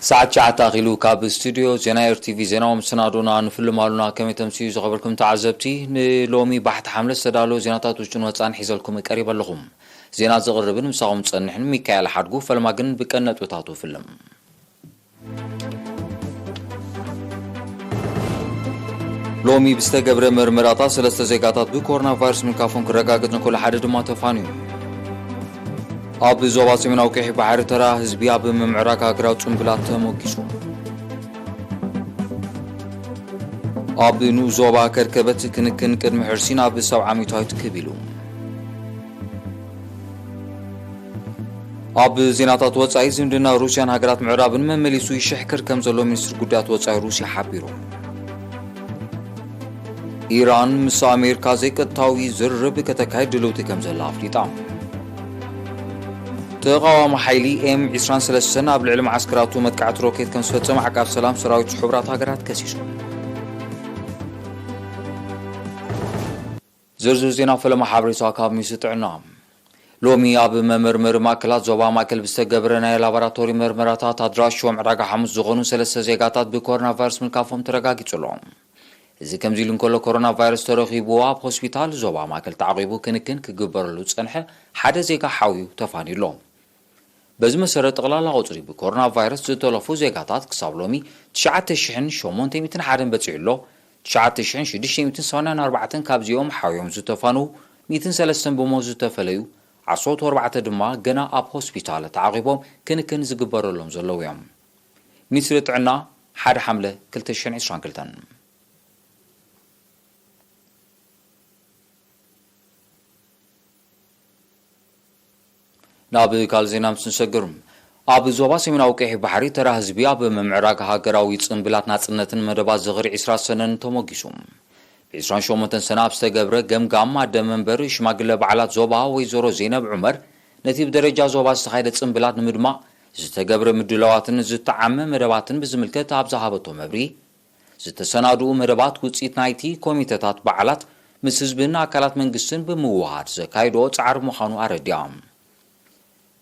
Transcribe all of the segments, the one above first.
ሰዓት ትሽዓተ ኣኺሉ ካብ ስቱድዮ ዜና ኤር ቲቪ ዜናዊ መሰናዶና ንፍልም ኣሉና። ከመይ ተምስዩ ዝኸበርኩም ተዓዘብቲ፣ ንሎሚ ባሕቲ ሓምለ ዝተዳለወ ዜናታት ውሽጥን ወጻን ሒዘልኩም ቀሪበ ኣለኹም። ዜና ዘቕርብን ምሳኹም ዝጸንሕን ሚካኤል ሓድጉ፣ ፈለማ ግን ብቀን ነጥብታቱ ፍልም። ሎሚ ብዝተገብረ መርመራታት ሰለስተ ዜጋታት ብኮሮና ቫይረስ ምልካፎም ክረጋገጽ እንከሎ፣ ሓደ ድማ ተፋንዩ። ኣብ ዞባ ሰሜናዊ ቀይሕ ባሕሪ ተራ ህዝቢ ኣብ ምምዕራግ ሃገራዊ ጽምብላት ተሞጊሱ። ኣብ ንኡስ ዞባ ከርከበት ክንክን ቅድሚ ሕርሲ ናብ ሰብዓ ሚእታዊት ክብ ኢሉ። ኣብ ዜናታት ወጻኢ፣ ዝምድና ሩስያን ሃገራት ምዕራብን መመሊሱ ይሽሕክር ከም ዘሎ ሚኒስትሪ ጉዳያት ወጻኢ ሩስያ ሓቢሩ። ኢራን ምስ ኣሜሪካ ዘይቀጥታዊ ዝርርብ ከተካይድ ድልውቲ ከም ዘላ ኣፍሊጣ። ተቓዋሚ ሓይሊ ኤም ዕስራን ሰለስተን ኣብ ልዕሊ መዓስከራቱ መጥቃዕቲ ሮኬት ከም ዝፈጸመ ዓቃብ ሰላም ሰራዊት ሕቡራት ሃገራት ከሲሱ። ዝርዝር ዜና ፈለማ ሓበሬታ ካብ ሚኒስትሪ ጥዕና። ሎሚ ኣብ መመርመሪ ማእከላት ዞባ ማእከል ብዝተገብረ ናይ ላቦራቶሪ መርመራታት ኣድራሾም ዕዳጋ ሓሙስ ዝኾኑ ሰለስተ ዜጋታት ብኮሮና ቫይረስ ምልካፎም ተረጋጊጹ ኣሎ። እዚ ከምዚ ኢሉ እንከሎ፣ ኮሮና ቫይረስ ተረኺቡ ኣብ ሆስፒታል ዞባ ማእከል ተዓቒቡ ክንክን ክግበረሉ ዝጸንሐ ሓደ ዜጋ ሓውዩ ተፋንዩ ኣሎ። በዚ መሰረት፣ ጠቕላላ ቁጽሪ ብኮሮና ቫይረስ ዝተለፉ ዜጋታት ክሳብ ሎሚ ትሽዓተ ሽሕን ሸሞንተ ሚእትን ሓደን በጺሑ ኣሎ። ትሽዓተ ሽሕን ሽዱሽተ ሚእትን ሰማንያን ኣርባዕተን ካብዚኦም ሓውዮም ዝተፋንዉ፣ ሚእትን ሰለስተን ብሞት ዝተፈለዩ፣ ዓሰርተ ኣርባዕተ ድማ ገና ኣብ ሆስፒታል ተዓቒቦም ክንክን ዝግበረሎም ዘለዉ እዮም። ሚኒስትሪ ጥዕና፣ ሓደ ሓምለ ክልተ ሽሕን ዕስራን ክልተን። ናብ ካልእ ዜና ምስ ንሰግር፣ ኣብ ዞባ ሰሜናዊ ቀይሕ ባሕሪ ተራ ህዝቢ ኣብ ምምዕራግ ሃገራዊ ጽምብላት ናጽነትን መደባት ዝኽሪ ዕስራ ሰነን ተሞጊሱ። ብዕስራን ሸሞንተን ሰነ ኣብ ዝተገብረ ገምጋም፣ ኣደ መንበር ሽማግለ በዓላት ዞባ ወይዘሮ ዘይነብ ዑመር፣ ነቲ ብደረጃ ዞባ ዝተኻየደ ጽምብላት ንምድማቕ ዝተገብረ ምድላዋትን ዝተዓመ መደባትን ብዝምልከት ኣብ ዝሃበቶ መብርሂ፣ ዝተሰናድኡ መደባት ውጽኢት ናይቲ ኮሚተታት በዓላት ምስ ህዝብን ኣካላት መንግስትን ብምውህሃድ ዘካይድኦ ጻዕሪ ምዃኑ ኣረዲኣ።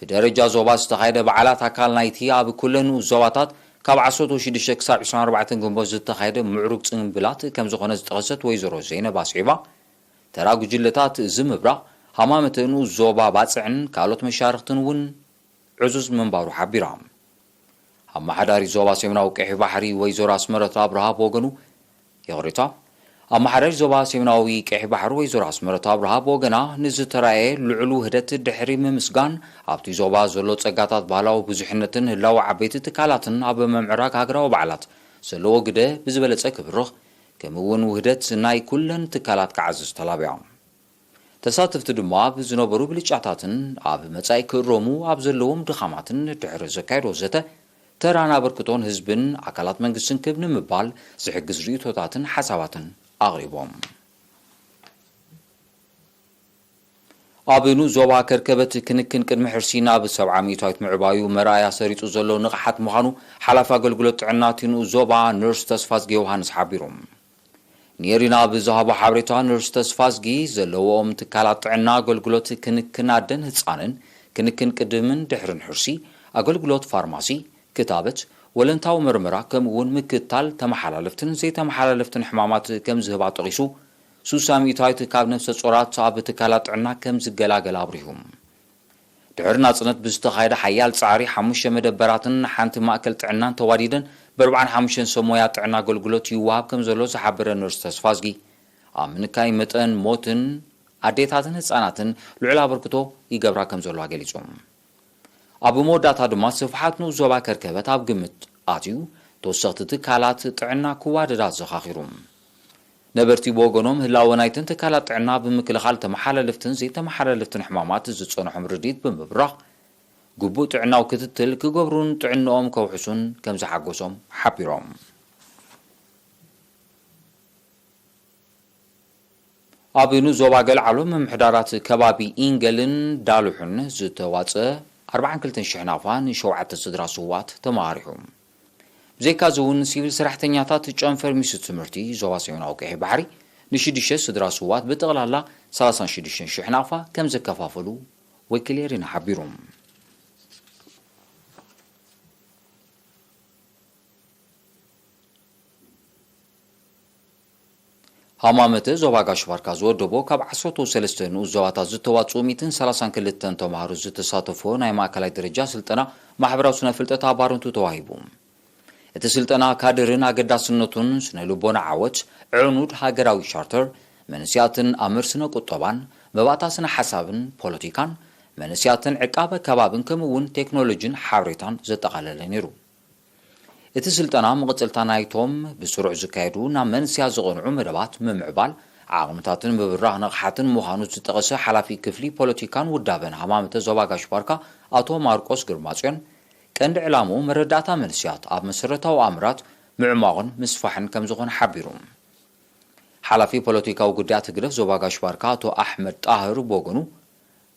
ብደረጃ ዞባ ዝተኻየደ በዓላት ኣካል ናይቲ ኣብ ኩለን ንኡስ ዞባታት ካብ ዓሰርተ ሽዱሽተ ክሳብ ዕስራን ኣርባዕተን ግንቦት ዝተኻየደ ምዕሩግ ጽምብላት ከም ዝኾነ ዝጠቐሰት ወይዘሮ ዘይነብ ኣስዒባ፣ ተራ ጉጅለታት ዝምብራቕ ሃማመተ ንኡስ ዞባ ባጽዕን ካልኦት መሻርኽትን እውን ዕዙዝ ምንባሩ ሓቢራ። ኣመሓዳሪ ዞባ ሰሜናዊ ቀይሕ ባሕሪ ወይዘሮ ኣስመረት ኣብርሃ ብወገኑ፣ ይቕሬታ፣ ኣመሓዳሪ ዞባ ሰሜናዊ ቀይሕ ባሕሪ ወይዘሮ ኣስመረት ኣብርሃ ብወገና፣ ንዝተራእየ ልዑል ውህደት ድሕሪ ምምስጋን፣ ኣብቲ ዞባ ዘሎ ጸጋታት ባህላዊ ብዙሕነትን ህላወ ዓበይቲ ትካላትን ኣብ ምምዕራግ ሃገራዊ በዓላት ዘለዎ ግደ ብዝበለጸ ክብርኽ፣ ከምኡ እውን ውህደት ናይ ኩለን ትካላት ክዓዝዝ ተላብያ። ተሳተፍቲ ድማ ብዝነበሩ ብልጫታትን ኣብ መጻኢ ክእረሙ ኣብ ዘለዎም ድኻማትን ድሕሪ ዘካየዶ ዘተ፣ ተራን ኣበርክቶን ህዝብን ኣካላት መንግስትን ክብ ንምባል ዝሕግዝ ርእይቶታትን ሓሳባትን ኣቕሪቦም። ኣብ ንኡስ ዞባ ከርከበት ክንክን ቅድሚ ሕርሲ ናብ ሰብዓ ሚእታዊት ምዕባዩ መርኣያ ሰሪጹ ዘሎ ንቕሓት ምዃኑ ሓላፊ ኣገልግሎት ጥዕና እቲ ንኡስ ዞባ ነርስ ተስፋዝጊ ዮውሃንስ ሓቢሩ። ኔሪና ብዝሃቦ ሓበሬታ፣ ነርስ ተስፋዝጊ ዘለዎኦም ትካላት ጥዕና ኣገልግሎት ክንክን ኣደን ህጻንን፣ ክንክን ቅድምን ድሕርን ሕርሲ፣ ኣገልግሎት ፋርማሲ፣ ክታበት፣ ወለንታዊ መርመራ፣ ከምኡ እውን ምክትታል ተመሓላለፍትን ዘይተመሓላለፍትን ሕማማት ከም ዝህባ ጠቒሱ፣ ስሳ ሚእታዊት ካብ ነፍሰ ጾራት ኣብ ትካላት ጥዕና ከም ዝገላገላ ኣብሪሁ። ድሕሪ ናጽነት ብዝተኻየደ ሓያል ጻዕሪ፣ ሓሙሽተ መደበራትን ሓንቲ ማእከል ጥዕናን ተዋዲደን፣ ብኣርባዓን ሓሙሽተን ሰብ ሞያ ጥዕና ኣገልግሎት ይወሃብ ከም ዘሎ ዝሓበረ ነርስ ተስፋዝጊ፣ ኣብ ምንካይ መጠን ሞትን ኣዴታትን ህጻናትን ልዑል ኣበርክቶ ይገብራ ከም ዘለዋ ገሊጹ። ኣብ መወዳእታ ድማ፣ ስፍሓት ንኡስ ዞባ ከርከበት ኣብ ግምት ኣትዩ፣ ተወሰኽቲ ትካላት ጥዕና ክዋደዳ ኣዘኻኺሩ። ነበርቲ ብወገኖም፣ ህላወ ናይተን ትካላት ጥዕና ብምክልኻል ተመሓላለፍትን ዘይተመሓላለፍትን ሕማማት ዝጸንሖም ርዲት ብምብራኽ፣ ግቡእ ጥዕናዊ ክትትል ክገብሩን ጥዕንኦም ከውሕሱን ከም ዝሓጎሶም ሓቢሮም። ኣብ ንኡስ ዞባ ገልዓሎ ምምሕዳራት ከባቢ ኢንገልን ዳሉሕን ዝተዋጸ ኣርባዓን ክልተን ሽሕ ናቕፋ ንሸውዓተ ስድራ ስውኣት ተመሃሪሑ። ብዘይካዚ እውን፣ ሲቪል ሰራሕተኛታት ጨንፈር ሚኒስትሪ ትምህርቲ ዞባ ሰሜናዊ ቀይሕ ባሕሪ ንሽዱሽተ ስድራ ስውኣት ብጠቕላላ ሰላሳን ሽዱሽተን ሽሕ ናቕፋ ከም ዘከፋፈሉ ወኪል ኤሪና ሓቢሩ። ሃማመተ ዞባ ጋሽ ባርካ ዝወደቦ ካብ ዓሰርተ ሰለስተ ንኡስ ዞባታት ዝተዋጽኡ ሚእትን ሰላሳን ክልተን ተምሃሮ ዝተሳተፎ ናይ ማእከላይ ደረጃ ስልጠና ማሕበራዊ ስነ ፍልጠት ኣብ ባረንቱ ተዋሂቡ። እቲ ስልጠና ካድርን ኣገዳስነቱን፣ ስነ ልቦና ዓወት፣ ዕኑድ ሃገራዊ ቻርተር፣ መንስያትን ኣምር ስነ ቁጠባን፣ መባእታ ስነ ሓሳብን ፖለቲካን፣ መንስያትን ዕቃበ ከባብን ከምኡ እውን ቴክኖሎጂን ሓበሬታን ዘጠቓለለ ነይሩ። እቲ ስልጠና መቐጸልታ ናይቶም ብስሩዕ ዝካየዱ ናብ መንስያ ዝቐንዑ መደባት ምምዕባል ዓቕምታትን ምብራኽ ንቕሓትን ምዃኑ ዝጠቐሰ ሓላፊ ክፍሊ ፖለቲካን ውዳበን ሃማመተ ዞባ ጋሽ ባርካ ኣቶ ማርቆስ ግርማጽዮን፣ ቀንዲ ዕላምኡ መረዳእታ መንስያት ኣብ መሰረታዊ ኣምራት ምዕሟቕን ምስፋሕን ከም ዝኾነ ሓቢሩ። ሓላፊ ፖለቲካዊ ጉዳያት ህግደፍ ዞባ ጋሽ ባርካ ኣቶ ኣሕመድ ጣህር ብወገኑ፣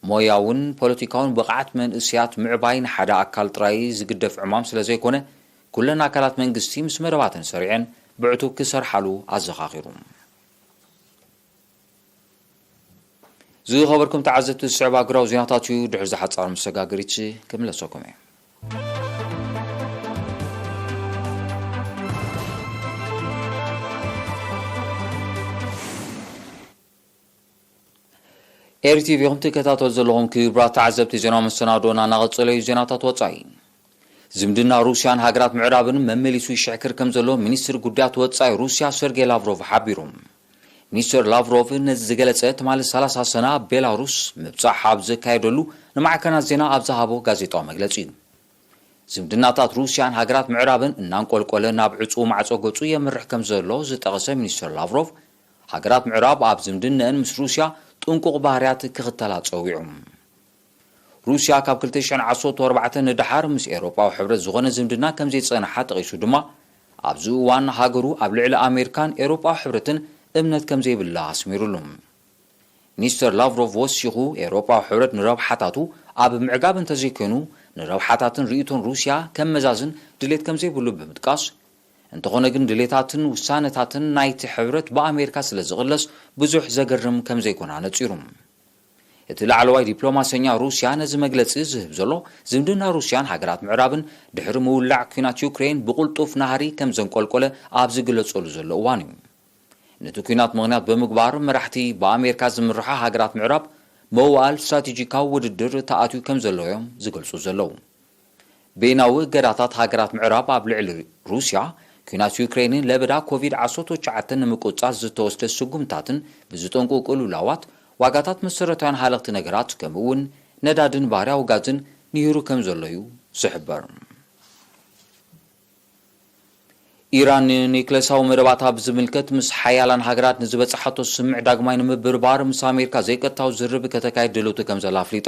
ሞያውን ፖለቲካውን ብቕዓት መንእስያት ምዕባይ ንሓደ ኣካል ጥራይ ዝግደፍ ዕማም ስለ ዘይኮነ፣ ኩለን ኣካላት መንግስቲ ምስ መደባተን ሰሪዐን ብዕቱብ ክሰርሓሉ ኣዘኻኺሩ። ዝኸበርኩም ተዓዘብቲ፣ ዝስዕብ ኣህጉራዊ ዜናታት እዩ። ድሕሪ ዝሓጻር መሰጋገሪት ክምለሰኩም እየ። ኤሪ ቲቪ ኢኹም ትከታተሉ ዘለኹም። ክቡራት ተዓዘብቲ፣ ዜና መሰናዶና እናቐጸለ እዩ። ዜናታት ወጻኢ። ዝምድና ሩስያን ሃገራት ምዕራብን መመሊሱ ይሽዕክር ከም ዘሎ ሚኒስትር ጉዳያት ወጻኢ ሩስያ ሰርጌይ ላቭሮቭ ሓቢሩ። ሚኒስትር ላቭሮቭ ነዚ ዝገለጸ ትማሊ ሰላሳ ሰነ ኣብ ቤላሩስ ምብጻሕ ኣብ ዘካየደሉ ንማዕከናት ዜና ኣብ ዝሃቦ ጋዜጣዊ መግለጺ እዩ። ዝምድናታት ሩስያን ሃገራት ምዕራብን እናንቆልቆለ ናብ ዕጹው ማዕጾ ገጹ የምርሕ ከም ዘሎ ዝጠቐሰ ሚኒስትር ላቭሮቭ፣ ሃገራት ምዕራብ ኣብ ዝምድነአን ምስ ሩስያ ጥንቁቕ ባህርያት ክኽተላ ጸዊዑ። ሩስያ ካብ ክልተ ሽሕን ዓሰርተ ኣርባዕተን ንደሓር ምስ ኤውሮጳዊ ሕብረት ዝኾነ ዝምድና ከም ዘይጸንሓ ጠቒሱ ድማ፣ ኣብዚ እዋን ሃገሩ ኣብ ልዕሊ ኣሜሪካን ኤውሮጳዊ ሕብረትን እምነት ከም ዘይብላ ኣስሚሩሉ። ሚኒስተር ላቭሮቭ ወሲኹ፣ ኤውሮጳዊ ሕብረት ንረብሓታቱ ኣብ ምዕጋብ እንተዘይኮይኑ፣ ንረብሓታትን ርእይቶን ሩስያ ከመዛዝን ድሌት ከም ዘይብሉ ብምጥቃስ፣ እንተኾነ ግን ድሌታትን ውሳነታትን ናይቲ ሕብረት ብኣሜሪካ ስለ ዝቕለስ ብዙሕ ዘገርም ከም ዘይኮነ ኣነጺሩ። እቲ ላዕለዋይ ዲፕሎማሰኛ ሩስያ ነዚ መግለጺ ዝህብ ዘሎ፣ ዝምድና ሩስያን ሃገራት ምዕራብን ድሕሪ ምውላዕ ኲናት ዩክሬን ብቕልጡፍ ናህሪ ከም ዘንቆልቆለ ኣብ ዝግለጸሉ ዘሎ እዋን እዩ። ነቲ ኲናት ምኽንያት ብምግባር፣ መራሕቲ ብኣሜሪካ ዝምርሓ ሃገራት ምዕራብ መዋእል ስትራቴጂካዊ ውድድር ተኣትዩ ከም ዘሎ እዮም ዝገልጹ ዘለዉ። በይናዊ እገዳታት ሃገራት ምዕራብ ኣብ ልዕሊ ሩስያ፣ ኲናት ዩክሬንን ለበዳ ኮቪድ ዓሰርተ ትሽዓተ ንምቁጽጻር ዝተወስደ ስጉምታትን ብዝጠንቁ ቅልውላዋት ዋጋታት መሰረታውያን ሃለኽቲ ነገራት፣ ከምኡ እውን ነዳድን ባህርያዊ ጋዝን ንሂሩ ከም ዘሎ እዩ ዝሕበር። ኢራን ንኒክለሳዊ መደባታ ብዝምልከት ምስ ሓያላን ሃገራት ንዝበጽሓቶ ስምምዕ ዳግማይ ንምብርባር ምስ ኣሜሪካ ዘይቀጥታዊ ዝርርብ ከተካይድ ድልውቲ ከም ዘላ ኣፍሊጣ።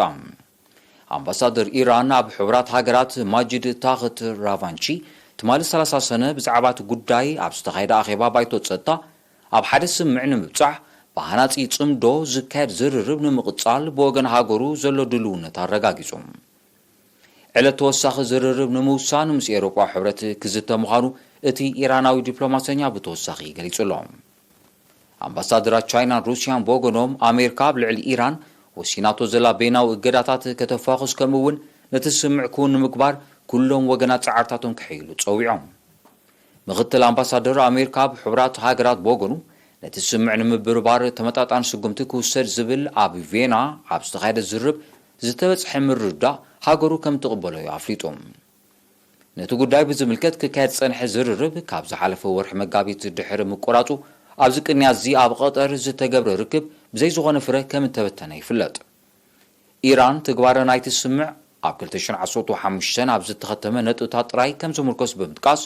ኣምባሳደር ኢራን ኣብ ሕቡራት ሃገራት ማጂድ ታኽት ራቫንቺ ትማሊ ሰላሳ ሰነ ብዛዕባ እቲ ጉዳይ ኣብ ዝተኻየደ ኣኼባ ባይቶ ጸጥታ፣ ኣብ ሓደ ስምምዕ ንምብጻሕ ብሃናጺ ጽምዶ ዝካየድ ዝርርብ ንምቕጻል ብወገን ሃገሩ ዘሎ ድልውነት ኣረጋጊጹ። ዕለት ተወሳኺ ዝርርብ ንምውሳን ምስ ኤውሮጳዊ ሕብረት ክዝተ ምዃኑ እቲ ኢራናዊ ዲፕሎማሰኛ ብተወሳኺ ገሊጹ ኣሎ። ኣምባሳደራት ቻይናን ሩስያን ብወገኖም፣ ኣሜሪካ ኣብ ልዕሊ ኢራን ወሲናቶ ዘላ በይናዊ እገዳታት ከተፋኹስ፣ ከምኡ እውን ነቲ ስምምዕ ክውን ንምግባር ኩሎም ወገናት ጻዕርታቶም ክሕይሉ ጸዊዖም። ምኽትል ኣምባሳደር ኣሜሪካ ኣብ ሕቡራት ሃገራት ብወገኑ፣ ነቲ ስምምዕ ንምብርባር ተመጣጣኒ ስጉምቲ ክውሰድ ዝብል ኣብ ቬና ኣብ ዝተኻየደ ዝርርብ ዝተበጽሐ ምርድዳእ ሃገሩ ከም ትቕበሎ እዩ ኣፍሊጡ። ነቲ ጉዳይ ብዝምልከት ክካየድ ዝጸንሐ ዝርርብ ካብ ዝሓለፈ ወርሒ መጋቢት ድሕሪ ምቁራጹ፣ ኣብዚ ቅንያት እዚ ኣብ ቀጠር ዝተገብረ ርክብ ብዘይ ዝኾነ ፍረ ከም እተበተነ ይፍለጥ። ኢራን ትግባረ ናይቲ ስምምዕ ኣብ ክልተ ሽሕን ዓሰርተ ሓሙሽተን ኣብ ዝተኸተመ ነጥብታት ጥራይ ከም ዝምርኮስ ብምጥቃስ፣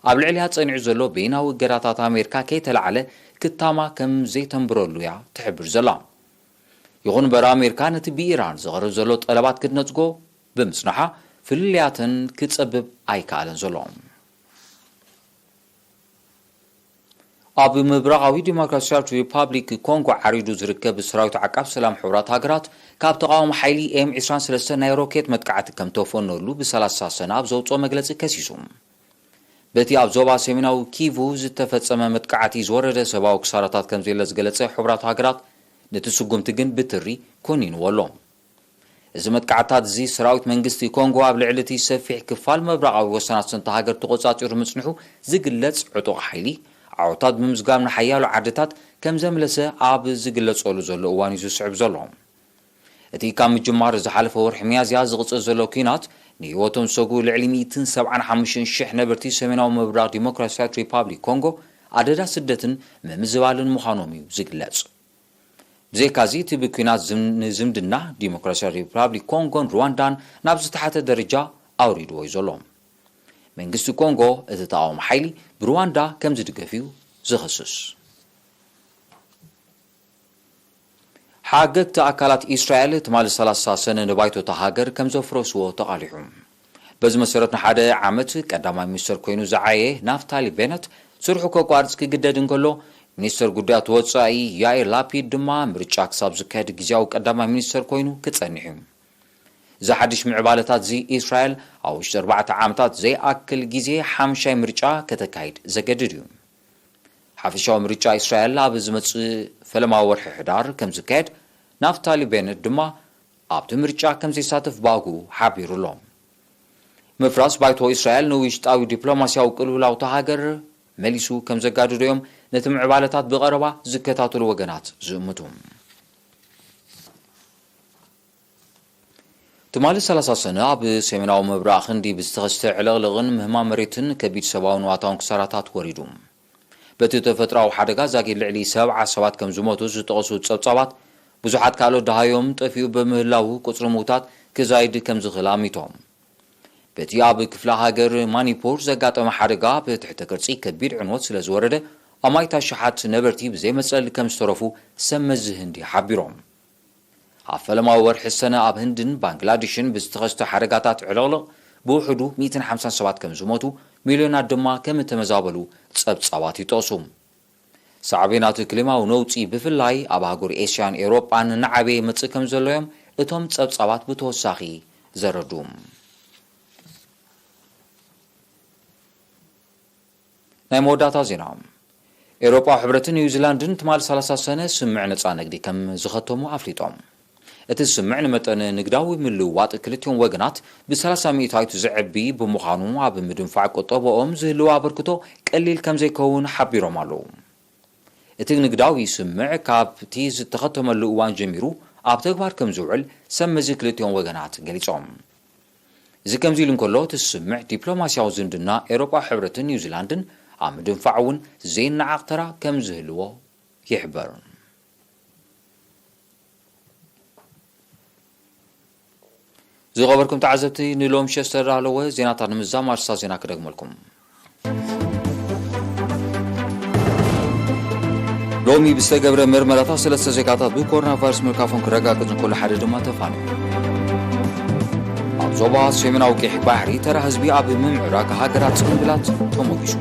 ኣብ ልዕሊኣ ጸኒዑ ዘሎ በይናዊ እገዳታት ኣሜሪካ ከይተላዕለ ክታማ ከም ዘይተንብረሉ እያ ትሕብር ዘላ። ይኹን እምበር፣ ኣሜሪካ ነቲ ብኢራን ዝቐርብ ዘሎ ጠለባት ክትነጽጎ ብምጽንሓ፣ ፍልልያተን ክጸብብ ኣይከኣለን ዘሎ። ኣብ ምብራቓዊ ዲሞክራሲያዊት ሪፓብሊክ ኮንጎ ዓሪዱ ዝርከብ ሰራዊት ዓቃብ ሰላም ሕቡራት ሃገራት፣ ካብ ተቓዋሚ ሓይሊ ኤም ዕስራን ሰለስተን ናይ ሮኬት መጥቃዕቲ ከም ተፈነሉ ብሰላሳ ሰነ ኣብ ዘውጽኦ መግለጺ ከሲሱ። በቲ ኣብ ዞባ ሰሜናዊ ኪቩ ዝተፈጸመ መጥቃዕቲ ዝወረደ ሰብኣዊ ክሳራታት ከም ዘየለ ዝገለጸ ሕቡራት ሃገራት፣ ነቲ ስጉምቲ ግን ብትሪ ኮኒንዎ ኣሎ። እዚ መጥቃዕትታት እዚ፣ ሰራዊት መንግስቲ ኮንጎ ኣብ ልዕሊ እቲ ሰፊሕ ክፋል ምብራቓዊ ወሰናስንቲ ሃገር ተቖጻጺሩ ምጽንሑ ዝግለጽ ዕጡቕ ሓይሊ፣ ዓወታት ብምዝጋብ ንሓያሎ ዓድታት ከም ዘምለሰ ኣብ ዝግለጸሉ ዘሎ እዋን እዩ ዝስዕብ ዘሎ። እቲ ካብ ምጅማር ዝሓለፈ ወርሒ ሚያዝያ ዝቕጽል ዘሎ ኲናት ንህይወቶም ዝሰጉ ልዕሊ ሚእትን ሰብዓን ሓሙሽተን ሽሕ ነበርቲ ሰሜናዊ ምብራቕ ዲሞክራሲያዊት ሪፓብሊክ ኮንጎ ኣደዳ ስደትን ምምዝባልን ምዃኖም እዩ ዝግለጽ። ብዘይካዚ እቲ ብኲናት ዝም- ንዝምድና ዲሞክራሲያዊት ሪፓብሊክ ኮንጎን ሩዋንዳን ናብ ዝተሓተ ደረጃ ኣውሪድዎ እዩ ዘሎ። መንግስቲ ኮንጎ እቲ ተቓዋሚ ሓይሊ ብሩዋንዳ ከም ዝድገፍ እዩ ዝኸስስ። ሓገግቲ ኣካላት ኢስራኤል ትማሊ ሰላሳ ሰነ ንባይቶ እታ ሃገር ከም ዘፍረስዎ ተቓሊሑ። በዚ መሰረት ንሓደ ዓመት ቀዳማይ ሚኒስተር ኮይኑ ዝዓየ ናፍታሊ ቤነት ስርሑ ከቋርጽ ክግደድ እንከሎ፣ ሚኒስተር ጉዳያት ወጻኢ ያኢር ላፒድ ድማ ምርጫ ክሳብ ዝካየድ ግዜያዊ ቀዳማይ ሚኒስተር ኮይኑ ክጸንሕ እዩ። እዚ ሓድሽ ምዕባለታት እዚ ኢስራኤል ኣብ ውሽጢ ኣርባዕተ ዓመታት ዘይኣክል ግዜ ሓምሻይ ምርጫ ከተካይድ ዘገድድ እዩ። ሓፈሻዊ ምርጫ ኢስራኤል ኣብ ዝመጽእ ፈለማዊ ወርሒ ሕዳር ከም ዝካየድ፣ ናፍታሊ ቤነት ድማ ኣብቲ ምርጫ ከም ዘይሳተፍ ብኣግኡ ሓቢሩ ኣሎ። ምፍራስ ባይቶ ኢስራኤል ንውሽጣዊ ዲፕሎማስያዊ ቅልውላው እታ ሃገር መሊሱ ከም ዘጋድዶ እዮም ነቲ ምዕባለታት ብቐረባ ዝከታተሉ ወገናት ዝእምቱ። ትማሊ ሰላሳ ሰነ ኣብ ሰሜናዊ ምብራቕ ህንዲ ብዝተኸስተ ዕልቕልቕን ምህማም መሬትን ከቢድ ሰብኣውን ንዋታውን ክሳራታት ወሪዱ። በቲ ተፈጥሮኣዊ ሓደጋ ዛጊድ ልዕሊ ሰብዓ ሰባት ከም ዝሞቱ ዝጠቐሱ ጸብጻባት፣ ብዙሓት ካልኦት ደሃዮም ጠፊኡ ብምህላዉ ቁጽሪ ምዉታት ክዛይድ ከም ዝኽእል ኣሚቶም። በቲ ኣብ ክፍለ ሃገር ማኒፑር ዘጋጠመ ሓደጋ ብትሕተ ቅርጺ ከቢድ ዕንወት ስለ ዝወረደ፣ ኣማኢት ኣሽሓት ነበርቲ ብዘይመጸል ከም ዝተረፉ ሰብ መዚ ህንዲ ሓቢሮም። ኣብ ፈለማዊ ወርሒ ሰነ ኣብ ህንድን ባንግላዴሽን ብዝተኸስተ ሓደጋታት ዕልቕልቕ ብውሕዱ ሚእትን ሓምሳን ሰባት ከም ዝሞቱ፣ ሚልዮናት ድማ ከም እተመዛበሉ ጸብጻባት ይጠቕሱ። ሳዕቤናት ክሊማዊ ነውጺ ብፍላይ ኣብ ኣህጉር ኤስያን ኤውሮጳን እናዓበየ ይመጽእ ከም ዘሎ እዮም እቶም ጸብጻባት ብተወሳኺ ዘረድኡ። ናይ መወዳእታ ዜና። ኤውሮጳዊ ሕብረትን ኒውዚላንድን ትማሊ ሰላሳ ሰነ ስምምዕ ነጻ ንግዲ ከም ዝኸተሙ ኣፍሊጦም። እቲ ስምምዕ ንመጠን ንግዳዊ ምልውዋጥ ክልቲኦም ወገናት ብሰላሳ ሚእታዊት ዘዕቢ ብምዃኑ፣ ኣብ ምድንፋዕ ቁጠባኦም ዝህልዎ ኣበርክቶ ቀሊል ከም ዘይከውን ሓቢሮም ኣለዉ። እቲ ንግዳዊ ስምምዕ ካብቲ ዝተኸተመሉ እዋን ጀሚሩ ኣብ ተግባር ከም ዝውዕል ሰብ መዚ ክልቲኦም ወገናት ገሊጾም። እዚ ከምዚ ኢሉ እንከሎ፣ እቲ ስምምዕ ዲፕሎማስያዊ ዝምድና ኤውሮጳዊ ሕብረትን ኒውዚላንድን ኣብ ምድንፋዕ እውን ዘይነዓቕ ተራ ከም ዝህልዎ ይሕበር። ዝኸበርኩም ተዓዘብቲ፣ ንሎሚ ሸስተ ዝተዳለወ ዜናታት ንምዝዛም ኣርእስታት ዜና ክደግመልኩም። ሎሚ ብዝተገብረ መርመራታት ሰለስተ ዜጋታት ብኮሮና ቫይረስ ምርካፎም ክረጋገጽ እንከሎ፣ ሓደ ድማ ተፋንዩ። ኣብ ዞባ ሰሜናዊ ቀይሕ ባሕሪ ተራ ህዝቢ ኣብ ምምዕራግ ሃገራት ጽምብላት ተሞጊሱ።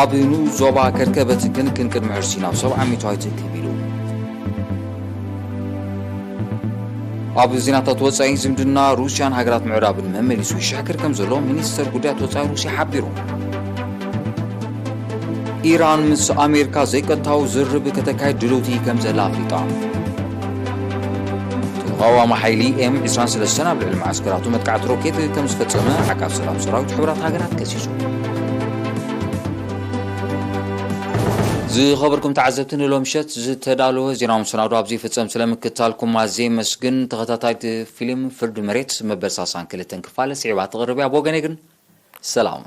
ኣብ ንኡስ ዞባ ከርከበት ክንክን ቅድሚ ሕርሲ ናብ ሰብዓ ሚእታዊት ክብ ኢሉ። ኣብ ዜናታት ወጻኢ፣ ዝምድና ሩስያን ሃገራት ምዕራብን መመሊሱ ይሽሕክር ከም ዘሎ ሚኒስተር ጉዳያት ወጻኢ ሩስያ ሓቢሩ። ኢራን ምስ ኣሜሪካ ዘይቀጥታዊ ዝርርብ ከተካይድ ድልውቲ ከም ዘላ ኣፍሊጣ። ተቓዋሚ ሓይሊ ኤም ዕስራን ሰለስተን ኣብ ልዕሊ መዓስከራቱ መጥቃዕቲ ሮኬት ከም ዝፈጸመ ዓቃብ ሰላም ሰራዊት ሕቡራት ሃገራት ከሲሱ። ዝኸበርኩም ተዓዘብቲ፣ ንሎሚ ምሸት ዝተዳለወ ዜናዊ መሰናዶ ኣብዚ ይፍጸም። ስለምክትታልኩም ኣዝየ የመስግን። ተኸታታሊት ፊልም ፍርዲ መሬት መበል ሰላሳን ክልተን ክፋል ስዒባ ትቕርብ እያ። ብወገነይ ግን ሰላም።